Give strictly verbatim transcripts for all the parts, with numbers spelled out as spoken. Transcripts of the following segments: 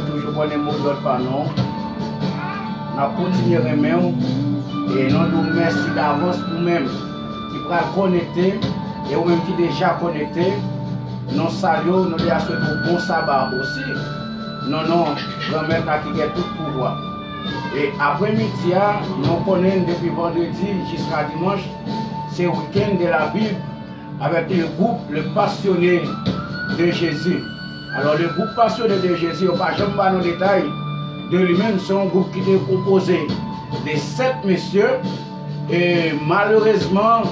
Toujou konnen mo dòd pa nou. N ap kontinye renmen w. E nou di w mèsi davans ou menm ki pral konekte. E ou menm ki deja konekte, nou salye w, nou deja swete w bon saba osi. Nan non Granmèt la ki gen tout pouvwa. E apremidi a, nou konnen depi vandredi jiska dimanch, se week-end de la Bible avec le groupe Le Passionné de Jésus. Alò, le groupe Passionné de Jésus, yo pa janm ba nou detay de li menm, se yon gwoup ki te konpoze de sèt mesye, e malerezman,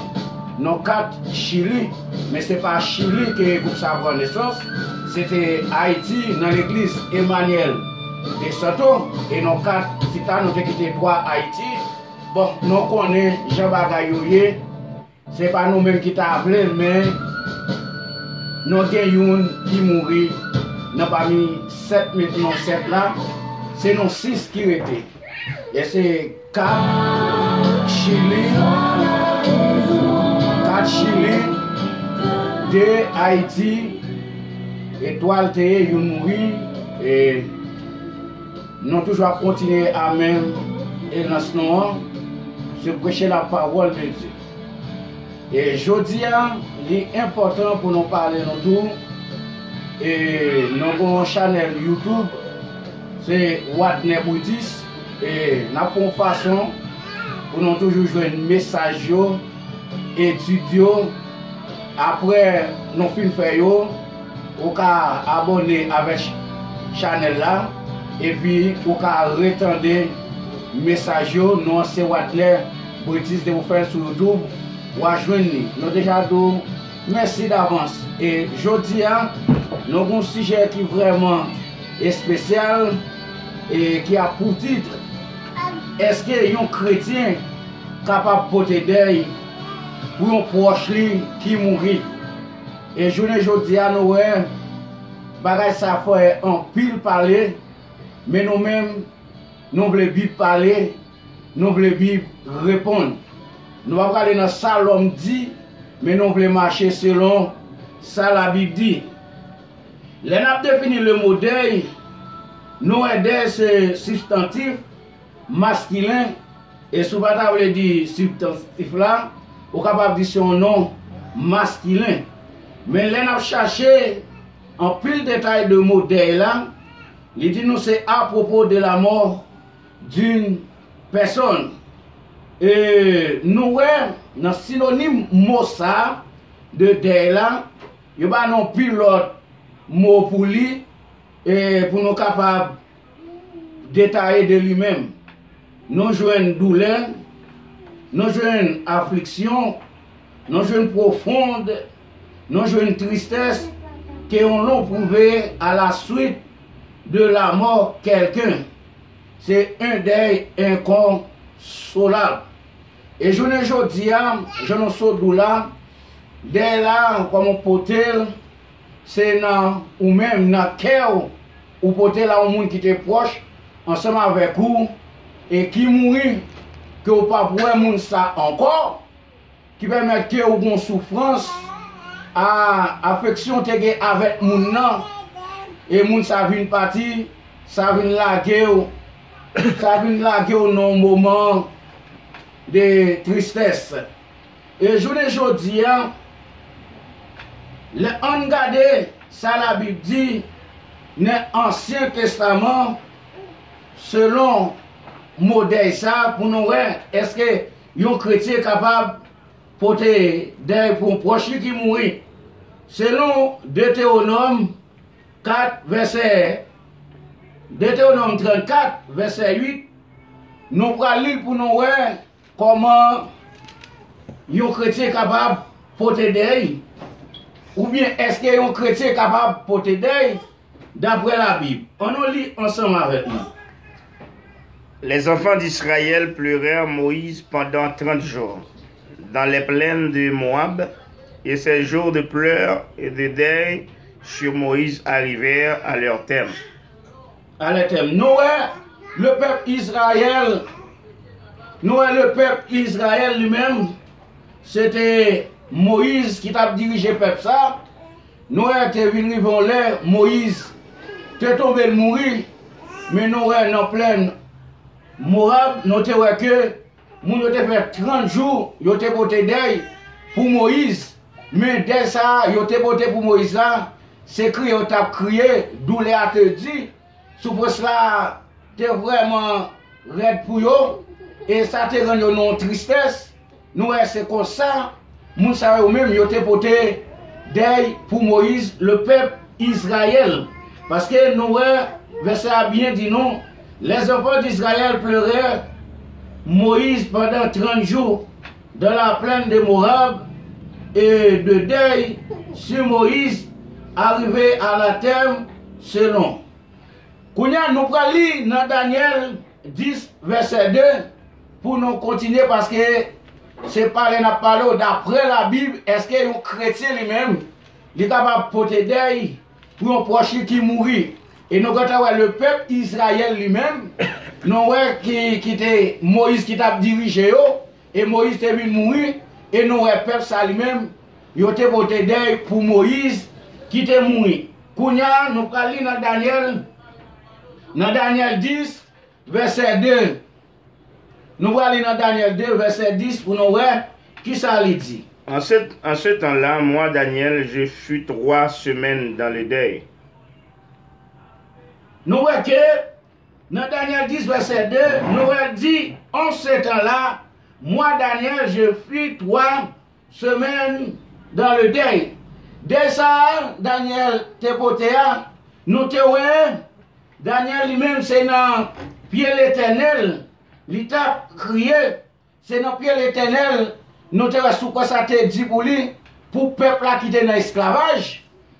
nou kat Chili, men se pa Chili ke gwoup sa pran nesans, se te Ayiti, nan legliz Emmanuel de Santo, e nou kat chita, nou te kite twa Ayiti. Bon, nou konnen jan bagay yo ye. Se pa nou menm ki ta vle l, men nou gen youn ki mouri nan pami sèt met non sèt la. Se nou sis ki rete. E se kat Chili, kat Chili, de Ayiti, e twa l te ye, youn mouri, e nou toujou ap kontinye a menm elans nou an, se preche la parole de Dieu. E jodi a, li enpòtan pou nou pale nou tou. E nou gen yon chanèl YouTube, se Wadner Brutus. E n ap fè yon fason pou nou toujou jwenn mesaj yo, etid yo. Apre nou fin fè yo, ou ka abòne avèk ch-, chanèl la, epi ou ka retande mesaj yo. Non an se Wadner Brutus, depi w fè l sou YouTube, w a jwenn li. Nou deja di w mèsi davans. E jodi a, nou gen yon sijè ki vrèman espesyal e ki ap pou tit, èske yon kretyen kapab pote dèy pou yon pwòch li ki mouri? E jounen jodi a, nou wè bagay sa fè anpil pale, men nou menm, nou vle Bib pale, nou vle Bib reponn. Nou pa prale nan sa lòm di, men nou vle mache selon sa Labib di. Lè n ap defini le mo dèy, nou wè dèy se sibstantif maskilen, e si w pa ta vle di sibstantif la, ou kapab di se yon non maskilen. Men lè n ap chache anpil detay de mo dèy la, li di nou se à propos de la mort d'une personne. E nou wè nan sinonim mo sa de dèy la, yo ba nou anpil lòt mo pou li, e pou nou kapab detaye de li menm. Nou jwenn doulè, nou jwenn afliksyon, nou jwenn pwofonde, nou jwenn tristès ke on lon pwouve à la suite de la mort quelqu'un. Se un deuil inconsolable. E jounen jodi a, jan nou sot di w la, dèy la, kòman w pote l, se nan ou menm, nan kè w, ou pote l a yon moun ki te pwòch ansanm avèk ou e ki mouri, ke w p ap wè moun sa ankò, ki pèmèt ke ou gen soufrans, a, afeksyon te gen avèk moun nan, e moun sa vin pati, sa vin lage w, sa vin lage w nan yon moman de tristès. E jounen jodi a, lè ann gade sa Labib di nan Ansyen Testaman, selon mo dèy sa, pou nou wè èske yon kretyen kapab pote dèy pou yon pwòch li ki mouri. Selon Detewonòm kat, vèsè, Detewonòm trannkat, vèsè uit, nou pral li l pou nou wè kòman yon kretyen kapab pote dèy, oubyen èske yon kretyen kapab pote dèy daprè Labib. Ann nou li ansanm avèk mwen. Les enfants d'Israël pleurèrent Moïse pendant trente jours dans les plaines de Moab, et ces jours de pleurs et de deuil sur Moïse arrivèrent à leur terme. À leur terme. Nou wè lepèp Izrayèl, nou wè lepèp Izrayèl li menm, se te Moyiz ki t ap dirije pèp sa. Nou wè te vin rive yon lè, Moyiz te tonbe, l mouri, Men nou wè nan plèn Moab, nou te wè ke moun yo te fè trant jou, yo te pote dèy pou Moyiz. Men dèy sa a, yo te pote pou Moyiz la, se kriye yo t ap kriye, doulè a te di, soufrans la te vrèman rèd pou yo, e sa te rann yo nan yon tristès. Nou wè, se konsa, moun sa yo menm, yo te pote dèy pou Moyiz, le pèp Izrayèl. Paske nou wè, vèsè a byen di nou, les enfants d'Israël pleurèrent Moïse pendant trente jours dans la plaine de Moab, et de deuil sur Moïse arrivé à la terme selon. Kounye a, nou pral li nan Danyèl dis, vèsè de, pou nou kontinye, paske se pale n ap pale w, daprè Labib, èske yon kretyen li menm, li kapab pote dèy pou yon pwòch li ki mouri? E nou gentan wè le pèp Izrayèl li menm, nou wè ki, ki te Moyiz ki t ap dirije yo, e Moyiz te vin mouri, e nou wè pèp sa li menm, yo te pote dèy pou Moyiz ki te mouri. Kounye a, nou pral li nan Danyèl, nan Danyèl dis, vèsè de. Nou pral li nan Danyèl de, vèsè dis, pou nou wè kisa li di. En ce, en ce temps-là, moi, Daniel, je fus trois semaines dans le deuil. Nou wè ke nan Danyèl dis, vèsè de, nou wè l di, en ce temps-là, moi, Daniel, je fus trois semaines dans le deuil. Dèy sa a, Danyèl te pote a, nou te wè, Danyèl li menm, se nan pye Letènèl li t ap kriye. Se nan pye Letènèl, nou te wè soufrans sa te di pou li, pou pèp la ki te nan esklavaj.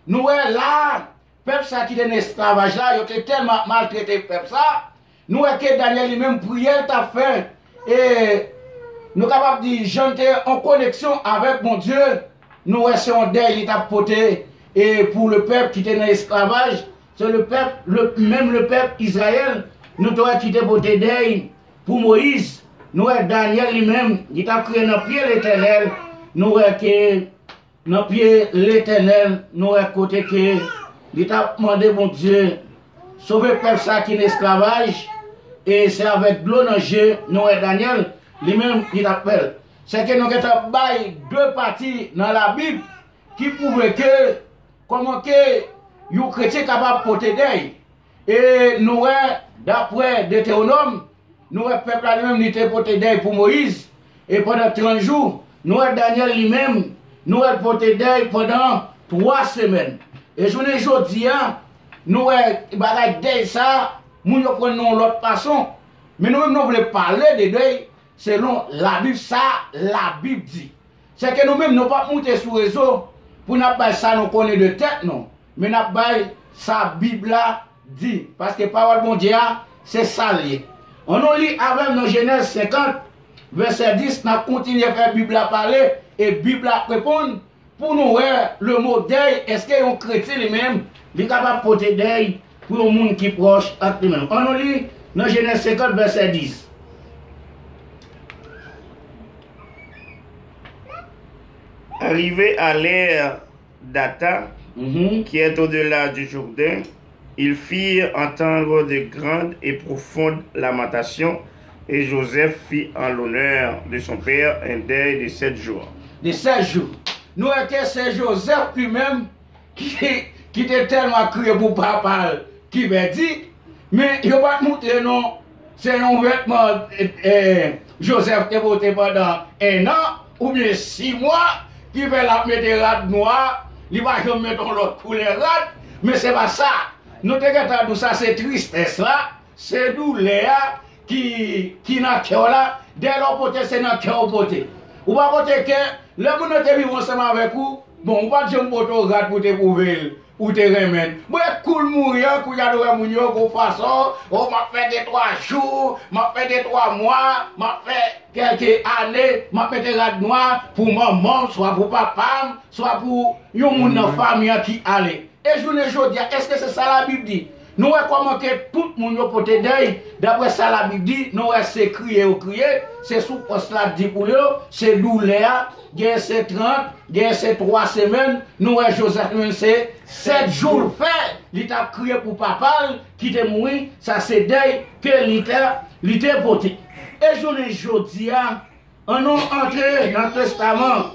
Nou wè la, pèp sa ki te nan esklavaj la, yo te tèlman ap maltrete pèp sa. Nou wè ke Danyèl li menm, priyè l t ap fè, e nou kapab di, jan l te an koneksyon avèk Bondye, nou wè se yon dèy li t ap pote, e pou le pèp ki te nan esklavaj, se le pèp, le, menm le pèp Izrayèl, nou te wè ki te pote dèy pou Moyiz. Nou wè Danyèl li menm, li t ap kriye nan pye Letènèl, nou wè ke nan pye Letènèl, nou wè kote ke li t ap mande Bondye sove pèp sa ki nan esklavaj, e se avèk dlo nan je, nou wè Danyèl, li menm, li t ap fè l. Sèke nou gentan bay de pati nan Labib ki pwouve ke kòman ke yon kretyen kapab pote dèy. E nou wè, daprè Detewonòm, nou wè pèp la li menm, li te pote dèy pou Moyiz, e pandan trant jou, nou wè Danyèl li menm, nou wè l pote dèy pandan twa semèn. E jounen jodi a, nou wè bagay dèy sa, moun yo pran l nan yon lòt fason. Men nou menm, nou vle pale de dèy selon Labib, sa Labib di. Sèke nou menm, nou p ap moute sou rezo pou n ap bay sa nou konnen de tèt nou, men n ap bay sa Bib la di, paske pawòl Bondye a, se sa l ye. Ann nou li avè m nan Jenèz senkant, vèsè dis, n ap kontinye fè Bib la pale, e Bib la ap reponn pou nou wè le mo dèy, èske yon kretyen li menm, li kapab pote dèy pou yon moun ki pwòch ak li menm. Ann nou li nan Jenèz senkant, vèsè dis. Arrivé à l'aire d'Atha, Mhm. qui est au-delà du Jourdain, ils firent entendre de grandes et profondes lamentations, et Joseph fit en l'honneur de son père un deuil de sept jours. De sept jours. Nou wè ke se Jozèf li menm ki, ki te tèlman kriye pou papa l ki pèdi, men yo pa t montre nou se yon vètman, e, e, Jozèf te pote pandan en an oubyen sis mwa ki fè l ap mete rad nwa, li pa janm mete yon lòt koulè rad, men se pa sa. Nou te gentan di w sa se tristès la, se doulè a ki, ki nan kè w la. Dèyè lè w pote, se nan kè w pote. Ou pa pote kè, lè moun nan te viv ansanm avèk ou, bon, ou pa t janm pote w rad pou te pwouve l ou te renmen l. Bon, e kou l mouri an, kounye a nou wè moun yo gon fason, o, m ap fè de twa jou, m ap fè de twa mwa, m ap fè kèlke ane, m ap mete rad nwa pou manman m, swa pou papa m, swa pou yon moun nan fanmi an ki ale. E jounen jodi a, èske se sa Labib di? Nou wè kòman ke tout moun yo pote dèy, daprè sa Labib di, nou wè se kriye yo kriye, se soufrans la di pou yo, se doulè a, genyen se trant, genyen se twa semèn, nou wè Jozèf li menm se sèt jou l fè, li t ap kriye pou papa l ki te mouri, sa se dèy ke li te, li te pote. E jounen jodi a, ann nou antre nan testaman.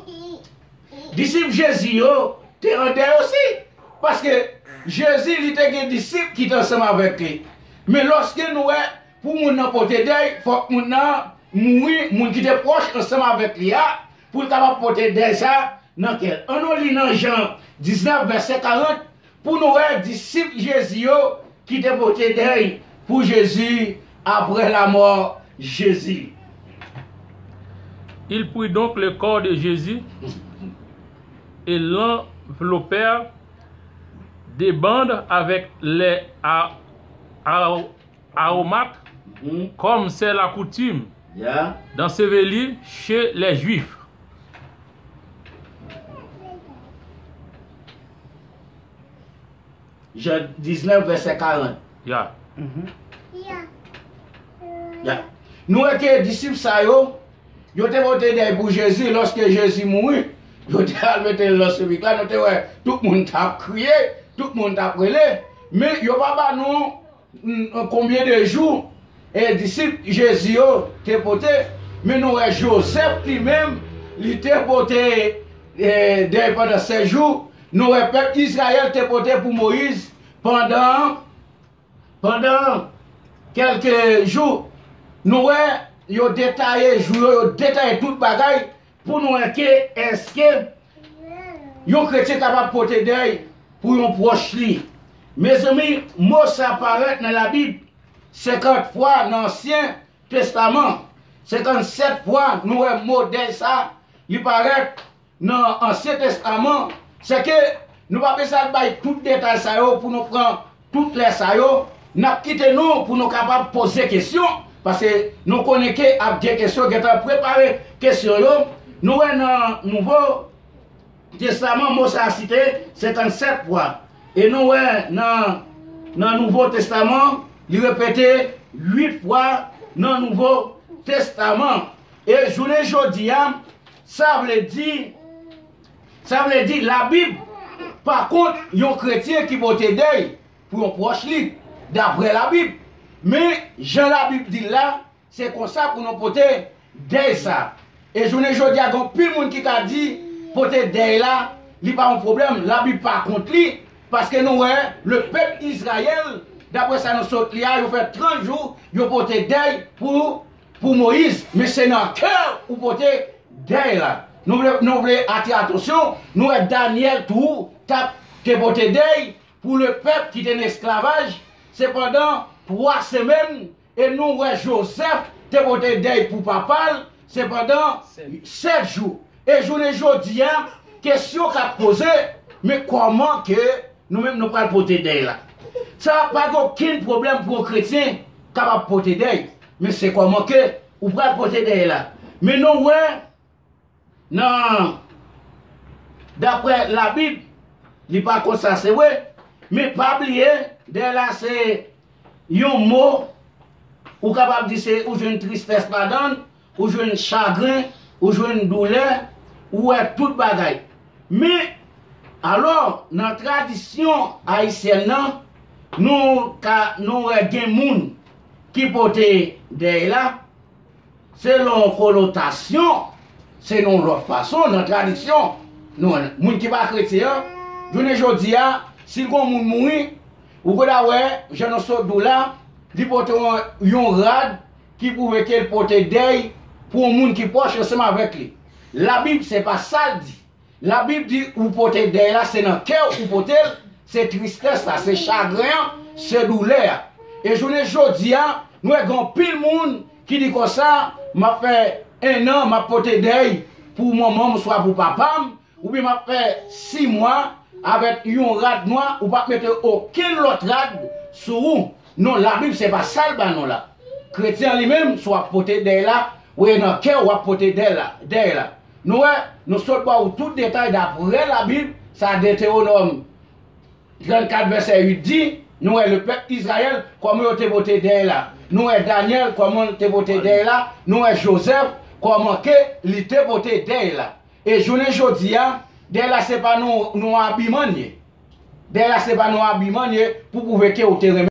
Disip Jezi yo te an dèy osi. Paske Jezi, li te gen disip ki te ansanm avèk li. Men lòske nou wè, pou moun nan pote dèy, fòk moun nan mouri, moun ki te pwòch ansanm avèk li a, pou l kapab pote dèy sa nan kè l. Ann nou li nan Jan diznèf, vèsè karant, pou nou wè disip Jezi yo ki te pote dèy pou Jezi apre lanmò Jezi. Ils prirent donc le corps de Jésus et l'enveloppèrent de bandes avec les a- a- aromates, comme c'est la coutume d'ensevelir chez les Juifs. Jan diznèf, vèsè karant. Ya. Ya. Nou wè ke disip sa yo, yo te pote dèy pou Jezi lòske Jezi mouri. Yo te al mete l nan sepik la, nou te wè tout moun t ap kriye, tout moun t ap rele. Men yo pa ba nou mm, konbyen de jou e disip Jezi yo te pote. Men nou wè Jozèf li menm, li te pote e, dèy pandan sèt jou. Nou wè pèp Izrayèl te pote pou Moyiz pandan, pandan kèlke jou. Nou wè yo detaye jou yo, yo detaye tout bagay pou nou wè ke èske yon kretyen kapab pote dèy pou yon pwòch li. Mezanmi, mo sa parèt nan Labib senkant fwa nan Ansyen Testaman. Senkannsèt fwa nou wè mo dèy sa, li parèt nan Ansyen Testaman. Sèke nou pa bezwen al bay tout detay sa yo pou nou pran tout lè sa yo. N ap kite nou pou nou kapab poze kesyon, paske nou konnen ke ap gen kesyon, gentan prepare kesyon yo. Nou wè nan Nouvo Testaman, mo sa a site senkannsèt fwa. E nou wè nan, nan Nouvo Testaman, li repete uit fwa nan Nouvo Testaman. E jounen jodi a, sa vle di, sa vle di Labib pa kont yon kretyen ki pote dèy pou yon pwòch li, daprè Labib. Men, jan Labib di l la, se konsa pou nou pote dèy sa. E jounen jodi a, gen anpil moun ki ka di, pote dèy la, li pa yon pwoblèm, Labib pa kont li, paske nou wè, le pèp Izrayèl, daprè sa nou sot li a, yo fè trant jou, yo pote dèy pou, pou Moyiz. Men se nan kè ou pote dèy la. Nou vle, nou vle atire atansyon, nou wè Danyèl tou, t ap te pote dèy, pou le pèp ki te nan esklavaj, se pandan twa semèn, e nou wè Jozèf te pote dèy pou papa l, se pandan sèt jou. E jounen jodi a, kesyon k ap poze, men kòman ke nou menm nou pral pote dèy la? Sa pa gen okenn pwoblèm pou yon kretyen kapab pote dèy, men se kòman ke ou pral pote dèy la. Men nou wè, nan, daprè Labib, li pa konsa, se vre, men pa bliye, dèy la se yon mo, ou kapab di se ou jwenn tristès ladan l, ou jwenn chagren, ou jwenn doulè, ou wè tout bagay. Men, alò, nan tradisyon ayisyèn nan, nou ka, nou wè gen moun ki pote dèy la, selon konotasyon, se nan yon lòt fason, nan tradisyon. Nou, moun ki pa kretyen an, jounen jodi a, si l gen yon moun mouri, ou gentan wè, jan nou sot di w la, li pote yon, yon rad ki pwouve ke l pote dèy pou yon moun ki pwòch ansanm avèk li. Labib, se pa sa l di. Labib di ou pote dèy la, se nan kè w ou pote l, se tristès la, se chagren an, se doulè a. E jounen jodi a, nou wè gen anpil moun ki di konsa, m ap fè en an, m ap pote dèy pou manman m oswa pou papa m, oubyen m ap fè sis mwa avèk yon rad nwa, ou p ap mete okenn lòt rad sou ou. Non, Labib se pa sa l ba nou la. Kretyen an li menm, si w ap pote dèy la, ou e nan kè w w ap pote dèy la, dèy la. Nou wè, nou sot ba w tout detay daprè Labib, sa Detewonòm trannkat vèsè uit di, Nou wè le pèp Izrayèl, kòman yo te pote dèy la. Nou wè Danyèl, kòman l te pote dèy la. Nou wè Jozèf, kòman ke li te pote dèy la. E jounen jodi a, dèy la se pa nou, nou abiman ye. Dèy la se pa nou abiman ye pou pwouve ke ou te renmen